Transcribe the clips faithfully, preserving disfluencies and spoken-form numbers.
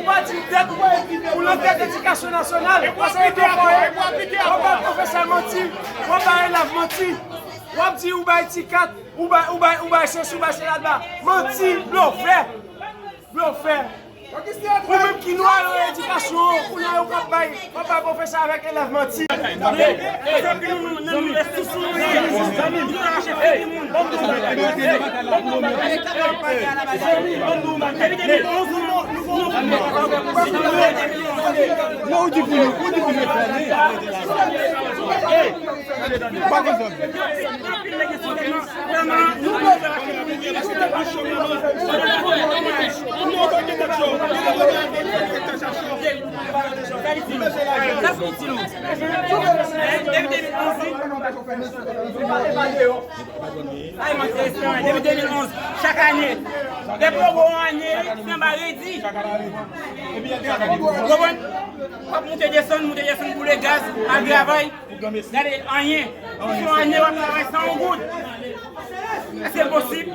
Pati tèt ou, ou nan tèt edikasyon nasyonal. Paske w ap bay pwofesè manti, w ap bay elèv manti. W ap di ou bay ti kat, ou bay, ou bay, ou bay sesi, ou bay sela. Manti, blofè. Blofè. Ou menm ki nou ale nan edikasyon, ou la ou k ap bay, w ap bay pwofesè avèk elèv manti. Depi de mil onz, chak ane, depi yo bon ane, sanba redi. Konprann? W ap moute desann, moute desann, boule gaz, al travay. Gade, anyen. Ou fè yon ane, w ap travay san yon goud. Èske l posib?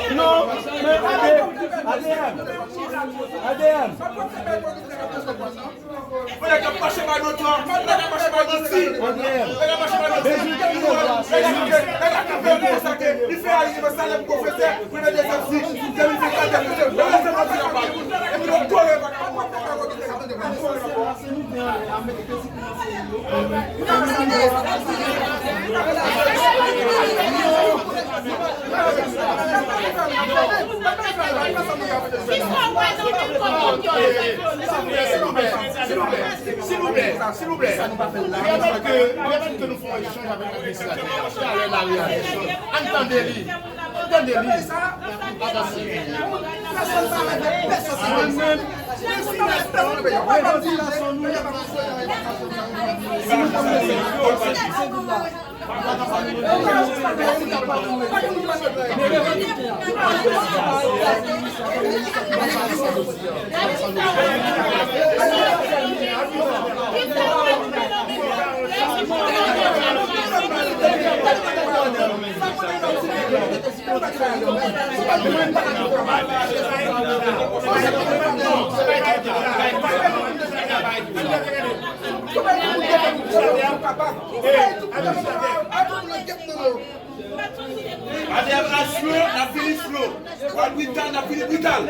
Non, non, men A D M, A D M, A D M. Nèg k ap mache bay motò, nèg k ap mache bay manti. Nèg k ap mache bay manti. Nèg la ki fè konsa ke li fè arive salè pou pwofesè, premye desanm si de mil vennkat, desanm si. Epi nou kore vakabon. Silvouplè, silvouplè, silvouplè, silvouplè. Pèmèt ke, pèmèt ke nou fè yon echanj avèk administratè a. Talè n a reyaji. Ann tande li. Ann tande li. Avanse. Mwen menm, revandikasyon nou, Atè asyo, n ap fini slo. Wal brital, n ap fini brital.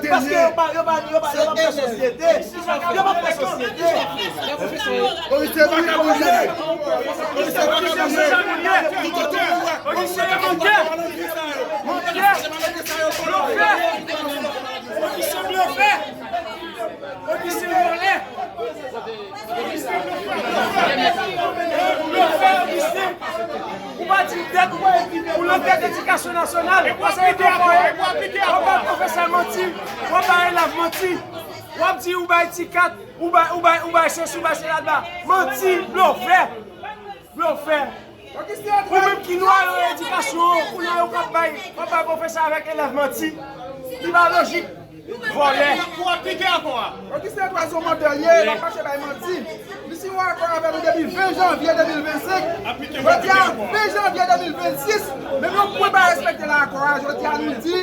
Paske yo pa, yo pa, yo pa, yo pa fè sosyete. Yo pa fè sosyete. Komisè pa ka bouje. Komisè pa ka bouje. Tout kote ou wè. Komisè mantè. Mantè. Blofè. Komisè blofè. Komisè vòlè. Komisè blofè. Blofè, komisè. Ou pa di tèt ou, ou nan tèt edikasyon nasyonal. Paske w ap bay pwofesè manti, w ap bay elèv manti. W ap di ou bay ti kat, ou bay, ou bay, ou bay sesi, ou bay sela. Manti, blofè. Blofè. Ou menm ki nou ale nan edikasyon, ou la ou k ap bay, w ap bay pwofesè avèk elèv manti. Li pa lojik. Vòlè. Ou ap pike ankò a. Ogistin Edouard se yon mantè l ye, l ap mache bay manti. Li siyen yon akò avè nou depi ven janvye de mil vennsenk. Jodi a, ven janvye de mil vennsis, menm yon pwen pa respekte nan akò a. Jodi a, nou di,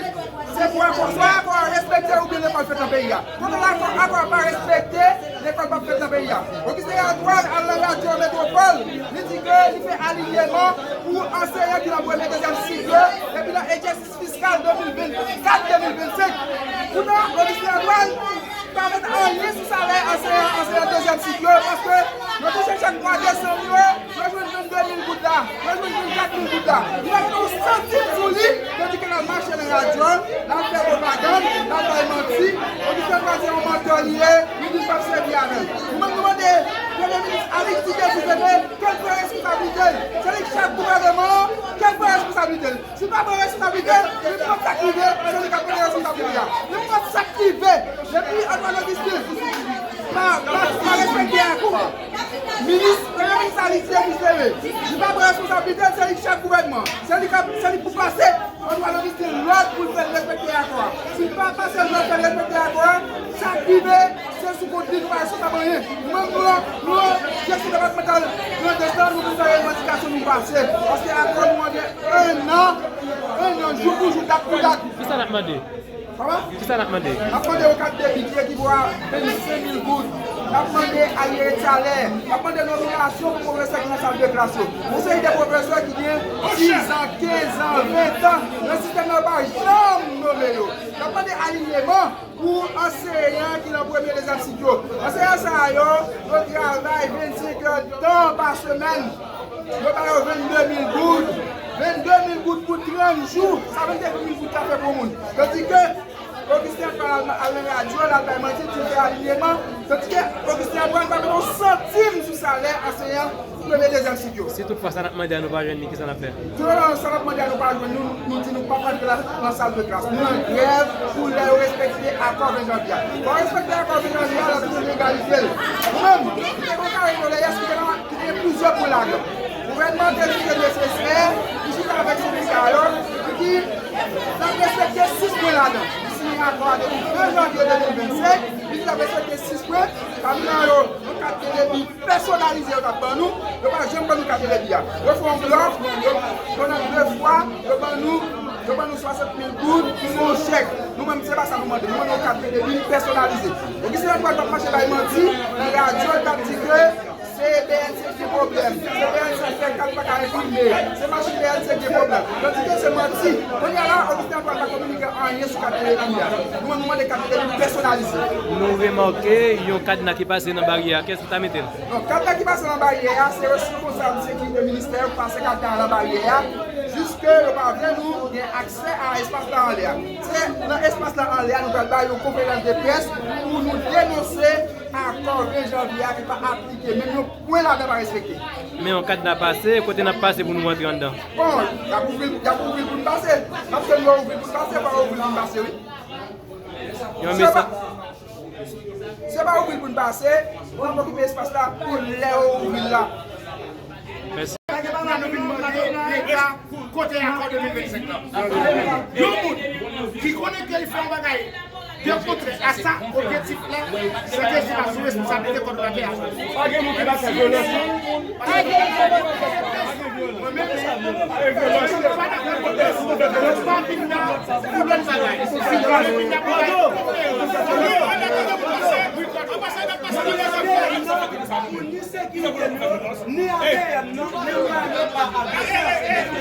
se pou akò, swa akò a respekte oubyen lekòl fèt nan peyi a. Kote lakò, akò a pa respekte, lekòl p ap fèt nan peyi a. Ogistin Edouard al nan radyo Metwopòl, li di ke li fè alinyeman pou anseyan ki nan premye, dezyèm sik yo, epi nan egzèsis fiskal de mil vennkat de mil vennsenk. Poutan, Ogistin Edouard pa met anyen sou salè anseyan, anseyan Li pa gen yon santim sou li, tandike l al mache nan radyo, l al fè pwopagann, l al bay manti. Ogistenn Pwa se yon mantè li ye, li di l p ap sèvi avè l. Nou menm nou mande Premye Minis Alix Didier Fils-Aimé, ke l pran responsablite l. Se li k chèf gouvènman an, ke l pran responsablite l. Si l pa pran responsablite l, nenpòt sa k rive, se li k ap pote responsablite a. Nenpòt sa k rive, depi Antoine Augustin pa, pa, pa respekte akò a. Minis, Premye Minis Alix Didier Fils-Aimé, li pa pran responsablite l, se li k chèf gouvènman. Se li k ap, se li k pou pase Antoine Augustin lòd pou l fè l respekte akò a. Si l pa pase l lòd fè l respekte akò a, sa k rive, se sou kont li, nou pa responsab anyen. Nou menm, nou, nou, direksyon depatmantal Grandans lan, nou vin fè revandikasyon nou pase. Paske akò nou an gen en an, en an, jou pou jou, dat pou dat. Kisa n ap mande? Kòman? Kisa n ap mande? N ap mande yon kat debi ki ekivo a vennsenk mil goud. N ap mande aryere salè. N ap mande nominasyon pou pwofesè ki nan sal de klas yo. Yon seri de pwofesè ki gen diz an, kenz an, ven an nan sistèm nan, yo pa janm nome yo. N ap mande alinyeman pou anseyan ki nan premye, dezyèm sik yo. Anseyan sa yo, yo travay vennsenk èdtan pa semèn. Yo ba yo vennde mil goud. Vennde mil goud pou trant jou. Sa vennde mil goud ka fè pou moun? Yo di ke Augustin Antoine al, al nan radyo, l al bay manti, di l fè alinyeman. Yo di ke Augustin Antoine pa mete yon santim sou salè anseyan premye, dezyèm sik yo. Si toutfwa sa n ap mande a nou pa jwenn li, kisa n ap fè? Toutotan sa n ap mande a nou pa jwenn, nou, nou di nou p ap rantre la, nan sal de klas. Nou nan grèv pou lè yo respekte akò ven janvye a. Fò yo respekte akò ven janvye a, lè yo tounen egalite l. Nou menm, nou te gon kare doleans ki te nan ki gen plizyè pwen ladan. Gouvènman te jije nesesè pou chita avèk sendika yo, pou ki n ap respekte sis pwen ladan. Li siyen akò a depi ven janvye de mil vennsenk, li di l ap respekte sis pwen, pami nan yo, yon kat de debi pèsonalize yo t ap ban nou, yo pa janm ban nou kat de debi a. Yo fè yon blòf, yo, pandan de fwa, yo ban nou, yo ban nou swasant mil goud, nou fè yon chèk. Nou menm, se pa sa nou mande. Nou mande yon kat de debi pèsonalize. Ogistenn Antoine t ap mache bay manti nan radyo, l t ap di ke se B N C ki gen pwoblèm. Se B N C k fè kat pa ka enprime. Se machin B N C ki gen pwoblèm. Tandike se manti. Kounye a la, Ogistenn Antoine pa kominike anyen sou kat de debi a. Nou, nou mande kat de debi pèsonalize. Nou remake yon kadna ki pase nan baryè a. Kiyès ki ta mete l? Non, kadna ki pase nan baryè a, se responsab sekirite ministè yo ki pase kadna a nan baryè a, jiske yo pa vle nou gen aksè a espas la anlè a. Se nan espas la anlè a nou pral bay yon konferans de près pou nou denonse akò ven janvye a ki pa aplike, menm yon pwen ladan pa respekte. Men yon kadna pase, kote n ap pase pou nou rantre anndan? Bon, y ap ouvri, y ap ouvri l pou n pase. N ap tann yo ouvri l pou n pase, fò yo ouvri l pou n pase, wi. Yon mesaj. Se pa ouvri l pou n pase, nou ap okipe espas la pou lè yo ouvri l la. Mèsi. Kounye a nou vin mande Leta kote akò de mil vennsenk lan. Yon moun ki konnen ke li fè yon bagay de kontrè a sa, objektif la, se ke se pa sou responsablite kòdonatè a. Pa gen moun ki pa fè vyolans. Mwen menm, mwen pa dakò avèk vyolans. Mwen pa vin la pou lòt bagay. Mwen vin la pou bay konfyans. An pasan, an pasan, an pasan, an pasan. Ni sekirite nou, ni A D N nou, ni lwa nou pa adapte.